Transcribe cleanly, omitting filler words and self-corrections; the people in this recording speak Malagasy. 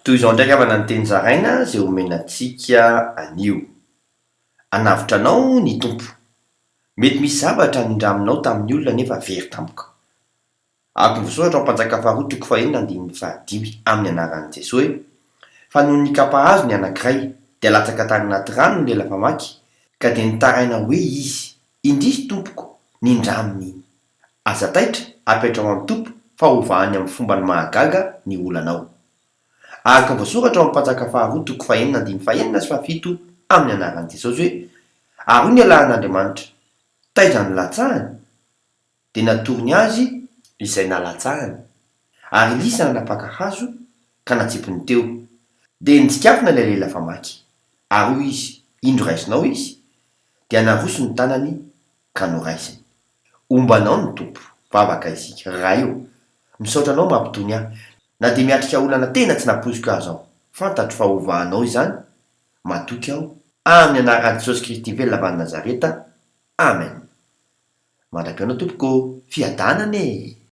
Toy izao indray angamba ny teny zaraina izay omena antsika anio. Hanavotra anao ny Tompo. Mety misy zavatra nindraminao tamin'ny olona nefa very tampoka. Araka ny voasoratra ao Mpanjaka faharoa toko fahenina andininy fahadimy amin'ny anaran'i Jesoa hoe, Fa nony nikapa hazo ny anankiray, dia latsaka tany anaty rano ny lela famaky, ka dia nitaraina hoe izy, Indrisy tompoko, nindraminy iny. Aza taitra, apetraho amin'ny Tompo fa hovahany amin'ny fombany mahagaga ny olanao. Araka ny voasoratra ao amin'ny Mpanjaka faharoa toko fahenina andininy fahenina sy fahafito amin'ny anaran'i Jesosy hoe, Ary hoy ny Alahan'Andriamanitra, Taiza no latsahany? Dia natorony azy izay nalatsahany. Ary Elisa nanapaka hazo ka natsipiny teo. Dia nitsikafona ilay lela famaky. Ary hoy izy, Indro raisinao izy. Dia naroso ny tanany ka noraisiny. Homba anao ny Tompo. Vavaka isika. Ray ô! Misaotra Anao mampitony ahy. Na dia miatrika olana tena tsy nampoiziko aza aho. Fantatro fa hovahanao izany. Matoky aho. Amin'ny anaran'i Jesosy Kristy velona avy any Nazareta. Amen. Mandra-pihaona tompoko ô! Fiadanana e!